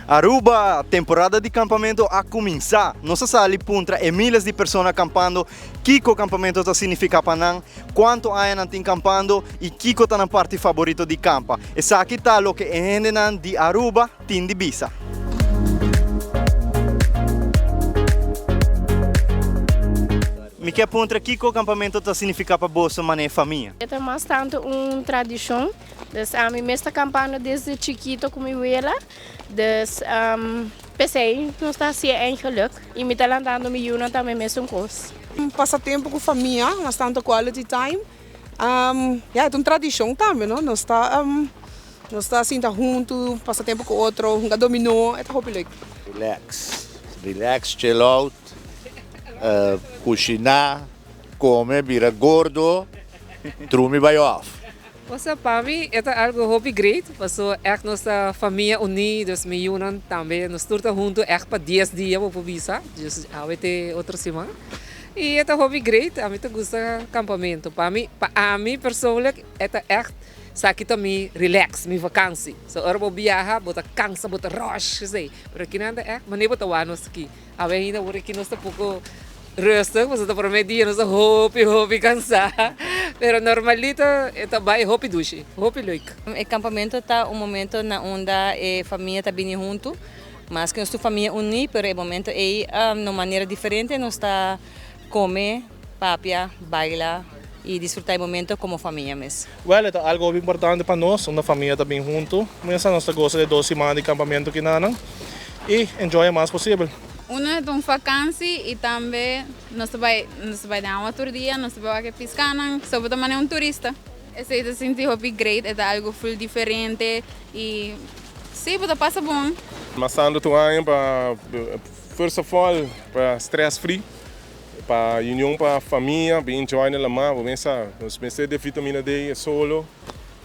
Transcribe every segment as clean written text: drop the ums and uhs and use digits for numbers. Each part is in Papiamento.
Aruba, temporada di campamento a cuminsa. Nos a sali puntra e miles di persona campando kico campamento ta significa pa nan, cuanto aña nan tin campando y kico ta nan parti favorito di campa. Esaki ta loke e hendenan di Aruba tin di bisa. Mi ke puntra kico campamento ta significa pa boso mane famia. E ta mas tanto un tradicion. Dus ami mes ta campando desde chikito cu mi wela. Dus p'esey nos ta hacié eigenlijk. Y mi ta lantando mi yunan tambe mesun cos. Pasa tempo cu famia, mas tanto quality time. Ya, e ta un tradicion tambe, no? Nos ta nos ta sinta hunto, pasa tempo cu otro, hunga dominó, e ta hopi leuk. Relax, relax, chill out, cushiná, come, bira gordo, drumi bai off. Osea pa mi e ta algo hopi great paso echt nos ta famia uní dus mi yunan tambe nos tur ta hunto echt pa dies dia bo por bisa dus awe te otro siman y e ta hopi great ami ta gusta campamento pa mi pa ami persoonlijk e ta echt esaki ta mi relax mi vakantie so ora bo biaha bo ta cansa bo ta rush esey pero kinan ta echt manera bo ta wak nos aki. Awe ainda ora ki nos ta poko rustig pasobra ta prome dia nos ta hopi hopi kansa pero normalito e ta bai hopi dushi hopi leuk. E kampamento ta un momento na unda e famia ta bini huntu, maske nos tur famia uní pero e momento ei na un manera diferente nos ta kome, papia, baila i disfrutá e momento komo famia mes. Wèl e ta algu hopi importante pa nos unda famia ta bin huntu. Mesa nos ta gosa di dos siman di kampamentu kinanan i enjoy e mas posibel. Uno e ta un vakansi i tambe nos ta bai nos ta bai den awa tur dia, nos ta bai wak e piskanan, so bo ta manera un turista. Esei ta sinti hopi great, e ta algu ful diferente i si bo ta pasa bon. Masando tur aña pa first of all pa stress free. Pa union pa famia bin enjoy na lamá bo mester sa nos mester de vitamina D e solo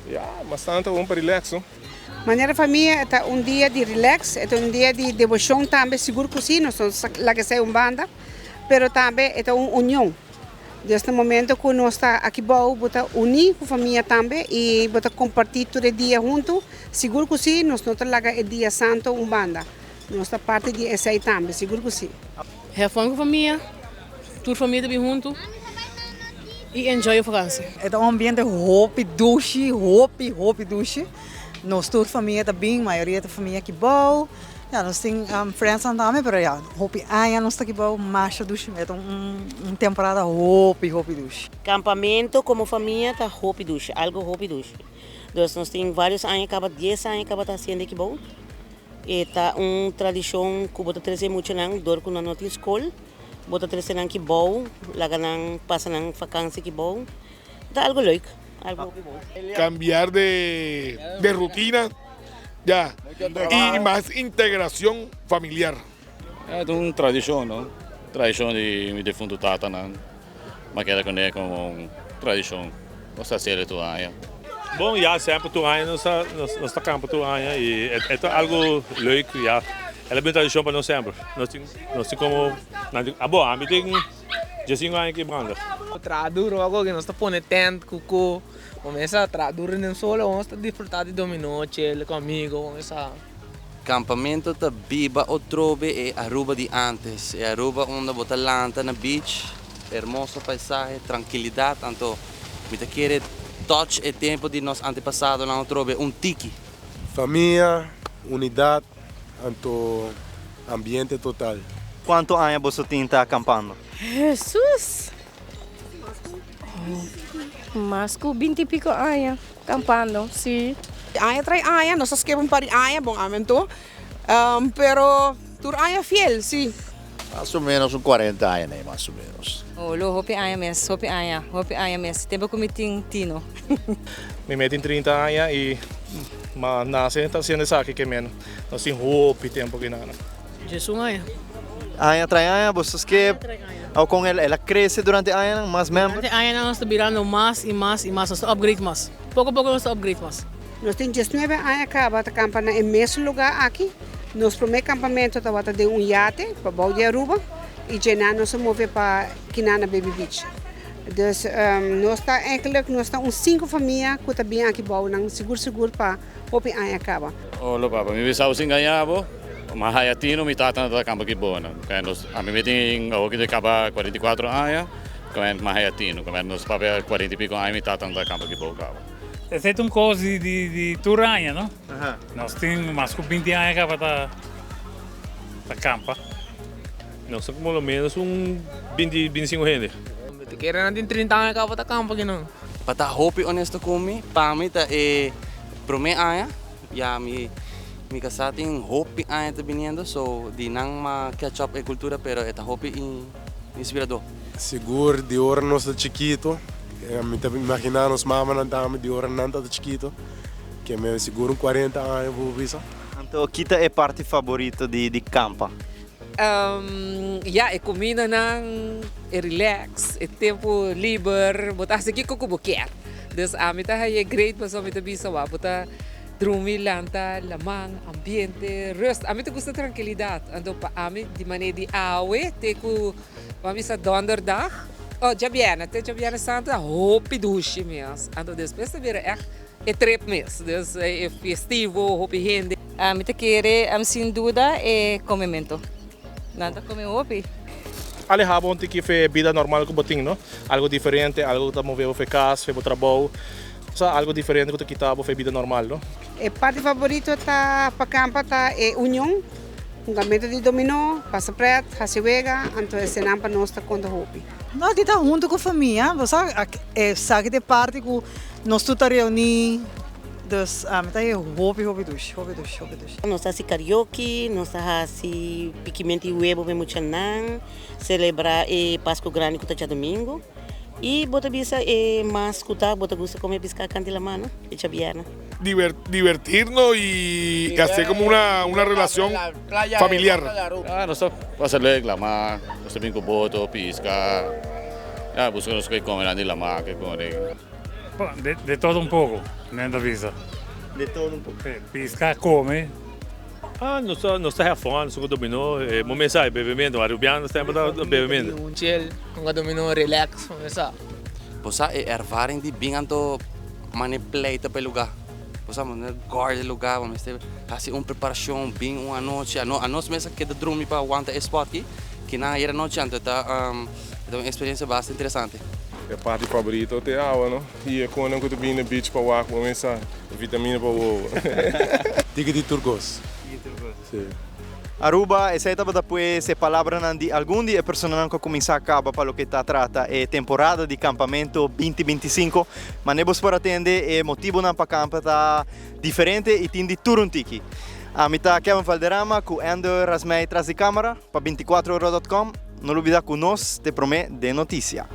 ya mas tanto bon pa relax no. Manera famia e ta un dia di relax e ta un dia di deboshon tambe sigur ku si nos no laga esei un banda pero tambe e ta un union dus na momento ku nos ta aki bou bo ta uni ku famia tambe i bo ta komparti tur e dia huntu sigur ku si nos no ta laga e dia santo un banda nos ta parti di esei tambe sigur ku si. Have fun ku famia, tur famia ta bin huntu i enjoy e vakansi. E ta un ambiente hopi dushi, hopi hopi dushi. Nos tur famia ta bin, mayoria ta famia aki bou. Ya nos tin friendsnan tambe pero ya hopi aña nos ta aki bou, masha dushi. E ta un temporada hopi hopi dushi. Campamento como famia ta hopi dushi, algo hopi dushi. Dus nos tin varios aña caba, dies aña caba ta haciendo aki bou. E ta un tradishon ku bo ta trese muchanan dor ku nan no tin skol, bo ta trese nan kibou, laga nan pasa nan fakansi kibou. Ta algo leuk, algo hopi bon. Cambiar de de rutina ya y mas integracion familiar. E ta un tradishon no, tradishon di mi difuntu tatanan. M'a keda kuné komo un tradishon. Nos ta hasiel tur aña. Bon, ya semper tur aña nos ta nos ta kampa tur aña i e ta algu leuk ya. El a bin tradishon pa nos semper. Nos tin nos tin komo nan tin abo ami tin diesinku aña ki branda. Traha duro awo ku nos ta pone tent ku ku mesa traha duro den solo nos ta disfruta di dominó chel ku amigo mesa. Campamento ta biba otrobe e Aruba di antes, e Aruba unda bo ta lanta na beach, hermoso paisahe, trankilidad, anto mi ta kere touch e tempo di nos antepasadonan otrobe un tiki. Famia, unidad, anto ambiente total. Cuanto aña boso tin ta campando? Hesus! Mas ku binti piko aña kampando, si. Aña tras aña, nos a skip un par di aña, bon amen tur, pero tur aña fiel, si. Mas o menos un cuarenta aña nei, mas o menos. Oh lo, hopi aña mes, hopi aña, hopi aña mes, tempo ku mi tin tino. Mi mes tin trinta aña i ma nase ta hasiendo esaki ke men nos tin hopi tempo kinan. Djesun aña. Aña tras aña boso skip o con el a crece durante añanan mas member? Durante añanan nos ta birando mas y mas y mas, nos ta upgrade mas. Poco poco nos ta upgrade mas. Nos tin diesnuebe aña caba ta campa na e mesun lugar aki. Nos prome campamento tabata den un yate pa bou di Aruba y djena nos a move pa Kinana Baby Beach. Dus nos ta eigenlijk nos ta un cinco famia cu ta bin aki bou nan sigur sigur pa hopi aña caba. Olo papa, mi bisa bo sin gaña bo. Ma haya tino mi tata ta kampa ki bona. Kaya nos ami mi tin awo ki ta kaba 44 aña, kaya ma haya tino. Kaya nos papia 40 y pico aña mi tata ta kampa ki bou kaba. Esei ta un kos di di di tur aña no. Nos tin mas ku binti aña kaba ta ta kampa. Nos ta como lo menos un binti binti sinku hende. Mi ta kere nan tin trinta aña kaba ta kampa aki nan. Pa ta hopi honesto ku mi, pa mi ta e prome aña. Ya mi mi kasá tin hopi aña ta biniendo so di nan m'a catch up e kultura pero e ta hopi inspiradó. Sigur di ora nos ta chikito, mi ta imaginá nos mamanan tambe di ora nan ta chikito, ke mi sigur un kuarenta aña por bisa. Anto ki ta e parti faborito di di kampa? Ya e kumindanan, e relax, e tempu liber, bo ta hasi kiko ku bo kier. Dus ami ta haña great pasobra mi ta bisa wak bo ta drumi, lanta, laman, ambiente, rust. Ami ta gusta trankilidat. Anto pa ami di manera di awe te ku bo a bisa donderdag, oh djabièrnè, te djabièrnè santu ta hopi dushi mes. Anto despues ta bira ègt E trip mes, dus e festivo, hopi hende. Mi ta kere sin duda e comemento. Nan ta come hopi. Aleha bo un tiki fe bida normal ku bo tin no. Algo diferente, algo ku ta move bo fe kas, fe bo trabou. Sa algo diferente ku ta kita bo fe bida normal no. E parti favorito ta pa kampa ta e union, hungamento di dominó, pasa pret, hasi wega, anto esenan pa nos ta konta hopi. No, di ta hunto ku famia, bo sa esaki ta e parti ku nos tur ta reuní, dus ami ta e hopi hopi dushi, hopi dushi, hopi dushi. Nos ta hasi karaoke, nos ta hasi pikimento di webo pa e muchanan, selebrá e Pasku Grandi ku ta djadumingu. I bo ta bisa e mas ku ta bo ta gusta kome piská kanti laman, no? E djabièrnè. Divertirnos y hacer como una una relacion familiar. Ah nos ta pasa leuk lama, nos ta bin ku boto, pisca, ya busca nos ke come nan di lama ke kone. De de todo un poco, nan ta bisa. De todo un poco. Pisca, come. Ah nos ta nos ta have fun, nos ta hunga dominó, e bo mes sa e bebemento, Arubiano semper ta bebemento. Un chill, hunga dominó, relax, bo mes sa. Bo sa e ervaring di bin anto mane pleita pa e lugá. Bo sa mane guard e lugá, bo mester hasi un preparashon bin un anochi. Ano anos mes a keda drumi pa wanta e spot aki. Kinan ayer anochi anto e ta e ta un eksperensia basta interesante. E parti faborito ta e awa no y e konan ku ta bini na beach pa wak bo mes sa vitamina pa wowo. Tiki di tur kos. Si. Aruba, esei tabata pues e palabranan di algun di e personanan ku a kuminsá kaba pa loke ta trata e temporada di kampamentu binti binti sinku. Mane bos por a tende e motibunan pa kampa ta diferente i tin di tur un tiki. Ami ta Kevin Valderrama ku Ender Rasmey tras di kamera pa binticuatroora dot com. No lubida ku nos te promé den notisia.